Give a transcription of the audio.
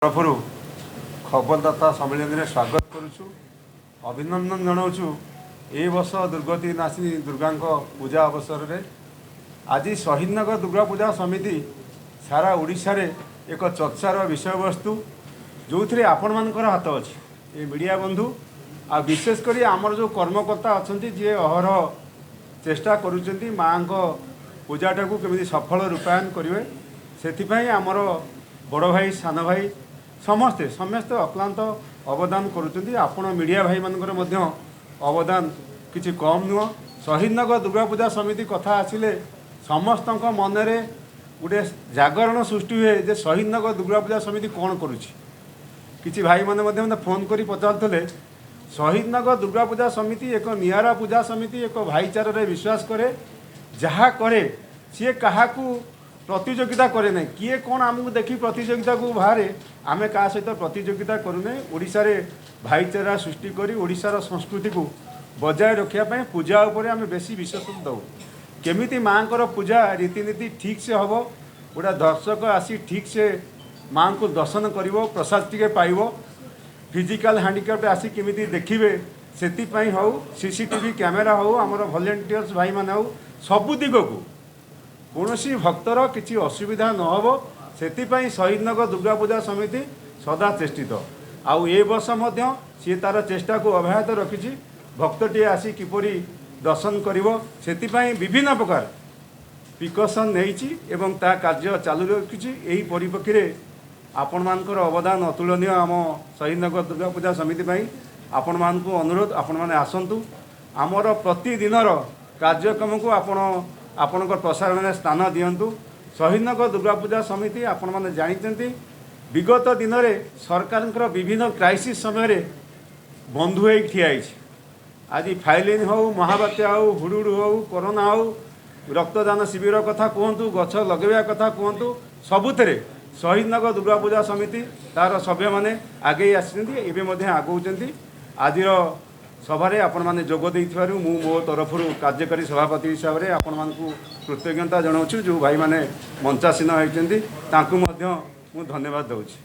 ତରଫରୁ ଖବରଦାତା ସମ୍ମିଳନୀରେ ସ୍ୱାଗତ କରୁଛୁ, ଅଭିନନ୍ଦନ ଜଣାଉଛୁ। ଏ ବର୍ଷ ଦୁର୍ଗତି ନାଶିନୀ ଦୁର୍ଗାଙ୍କ ପୂଜା ଅବସରରେ ଆଜି ଶହୀଦନଗର ଦୁର୍ଗା ପୂଜା ସମିତି ସାରା ଓଡ଼ିଶାରେ ଏକ ଚର୍ଚ୍ଚାର ବିଷୟବସ୍ତୁ, ଯେଉଁଥିରେ ଆପଣମାନଙ୍କର ହାତ ଅଛି, ଏ ମିଡ଼ିଆ ବନ୍ଧୁ ଆଉ ବିଶେଷ କରି ଆମର ଯେଉଁ କର୍ମକର୍ତ୍ତା ଅଛନ୍ତି, ଯିଏ ଅହରହ ଚେଷ୍ଟା କରୁଛନ୍ତି ମାଆଙ୍କ ପୂଜାଟାକୁ କେମିତି ସଫଳ ରୂପାୟନ କରିବେ। ସେଥିପାଇଁ ଆମର ବଡ଼ ଭାଇ, ସାନ ଭାଇ ସମସ୍ତେ ସମସ୍ତେ ଅକ୍ଲାନ୍ତ ଅବଦାନ କରୁଛନ୍ତି। ଆପଣ ମିଡ଼ିଆ ଭାଇମାନଙ୍କର ମଧ୍ୟ ଅବଦାନ କିଛି କମ୍ ନୁହଁ। ଶହୀଦନଗର ଦୁର୍ଗା ପୂଜା ସମିତି କଥା ଆସିଲେ ସମସ୍ତଙ୍କ ମନରେ ଗୋଟେ ଜାଗରଣ ସୃଷ୍ଟି ହୁଏ ଯେ ଶହୀଦନଗର ଦୁର୍ଗା ପୂଜା ସମିତି କ'ଣ କରୁଛି। କିଛି ଭାଇମାନେ ମଧ୍ୟ ମୋତେ ଫୋନ୍ କରି ପଚାରୁଥିଲେ। ଶହୀଦନଗର ଦୁର୍ଗା ପୂଜା ସମିତି ଏକ ନିଆରା ପୂଜା ସମିତି, ଏକ ଭାଇଚାରାରେ ବିଶ୍ୱାସ କରେ। ଯାହା କରେ, ସିଏ କାହାକୁ ପ୍ରତିଯୋଗିତା କରେ ନାହିଁ। କିଏ କ'ଣ ଆମକୁ ଦେଖି ପ୍ରତିଯୋଗିତାକୁ ବାହାରେ, ଆମେ କାହା ସହିତ ପ୍ରତିଯୋଗିତା କରୁନାହିଁ। ଓଡ଼ିଶାରେ ଭାଇଚାରା ସୃଷ୍ଟି କରି ଓଡ଼ିଶାର ସଂସ୍କୃତିକୁ ବଜାୟ ରଖିବା ପାଇଁ ପୂଜା ଉପରେ ଆମେ ବେଶୀ ବିଶ୍ୱାସ ଦେଉ। କେମିତି ମାଆଙ୍କର ପୂଜା ରୀତିନୀତି ଠିକ୍ସେ ହେବ, ଗୋଟେ ଦର୍ଶକ ଆସି ଠିକ୍ସେ ମାଆଙ୍କୁ ଦର୍ଶନ କରିବ, ପ୍ରସାଦ ଟିକେ ପାଇବ, ଫିଜିକାଲ ହ୍ୟାଣ୍ଡିକ୍ୟାପ୍ଟ ଆସି କେମିତି ଦେଖିବେ, ସେଥିପାଇଁ ହେଉ, ସିସିଟିଭି କ୍ୟାମେରା ହେଉ, ଆମର ଭଲେଣ୍ଟିୟର୍ସ ଭାଇମାନେ ହେଉ, ସବୁ ଦିଗକୁ କୌଣସି ଭକ୍ତର କିଛି ଅସୁବିଧା ନ ହେବ, ସେଥିପାଇଁ ଶହୀଦନଗର ଦୁର୍ଗା ପୂଜା ସମିତି ସଦା ଚେଷ୍ଟିତ। ଆଉ ଏ ବର୍ଷ ମଧ୍ୟ ସିଏ ତା'ର ଚେଷ୍ଟାକୁ ଅବ୍ୟାହତ ରଖିଛି। ଭକ୍ତଟିଏ ଆସି କିପରି ଦର୍ଶନ କରିବ, ସେଥିପାଇଁ ବିଭିନ୍ନ ପ୍ରକାର ପ୍ରିକସନ୍ ନେଇଛି ଏବଂ ତା କାର୍ଯ୍ୟ ଚାଲୁ ରଖିଛି। ଏହି ପରିପ୍ରେକ୍ଷୀରେ ଆପଣମାନଙ୍କର ଅବଦାନ ଅତୁଳନୀୟ ଆମ ଶହୀଦନଗର ଦୁର୍ଗା ପୂଜା ସମିତି ପାଇଁ। ଆପଣମାନଙ୍କୁ ଅନୁରୋଧ, ଆପଣମାନେ ଆସନ୍ତୁ, ଆମର ପ୍ରତିଦିନର କାର୍ଯ୍ୟକ୍ରମକୁ ଆପଣ ଆପଣଙ୍କ ପ୍ରସାରଣରେ ସ୍ଥାନ ଦିଅନ୍ତୁ। ଶହୀଦନଗର ଦୁର୍ଗା ପୂଜା ସମିତି, ଆପଣମାନେ ଜାଣିଛନ୍ତି, ବିଗତ ଦିନରେ ସରକାରଙ୍କର ବିଭିନ୍ନ କ୍ରାଇସିସ୍ ସମୟରେ ବନ୍ଧୁ ହେଇକି ଠିଆ ହେଇଛି। ଆଜି ଫାଇଲିନ୍ ହେଉ, ମହାବାତ୍ୟା ହେଉ, ହୁଡ଼ୁହୁଡ଼ୁ ହେଉ, କରୋନା ହେଉ, ରକ୍ତଦାନ ଶିବିର କଥା କୁହନ୍ତୁ, ଗଛ ଲଗାଇବା କଥା କୁହନ୍ତୁ, ସବୁଥିରେ ଶହୀଦନଗର ଦୁର୍ଗା ପୂଜା ସମିତି ତା'ର ସଭ୍ୟମାନେ ଆଗେଇ ଆସିଛନ୍ତି, ଏବେ ମଧ୍ୟ ଆଗଉଛନ୍ତି। ଆଜିର ସଭାରେ ଆପଣମାନେ ଯୋଗ ଦେଇଥିବାରୁ ମୁଁ ମୋ ତରଫରୁ କାର୍ଯ୍ୟକାରୀ ସଭାପତି ହିସାବରେ ଆପଣମାନଙ୍କୁ କୃତଜ୍ଞତା ଜଣାଉଛି। ଯେଉଁ ଭାଇମାନେ ମଞ୍ଚାସୀନ ହୋଇଛନ୍ତି, ତାଙ୍କୁ ମଧ୍ୟ ମୁଁ ଧନ୍ୟବାଦ ଦେଉଛି।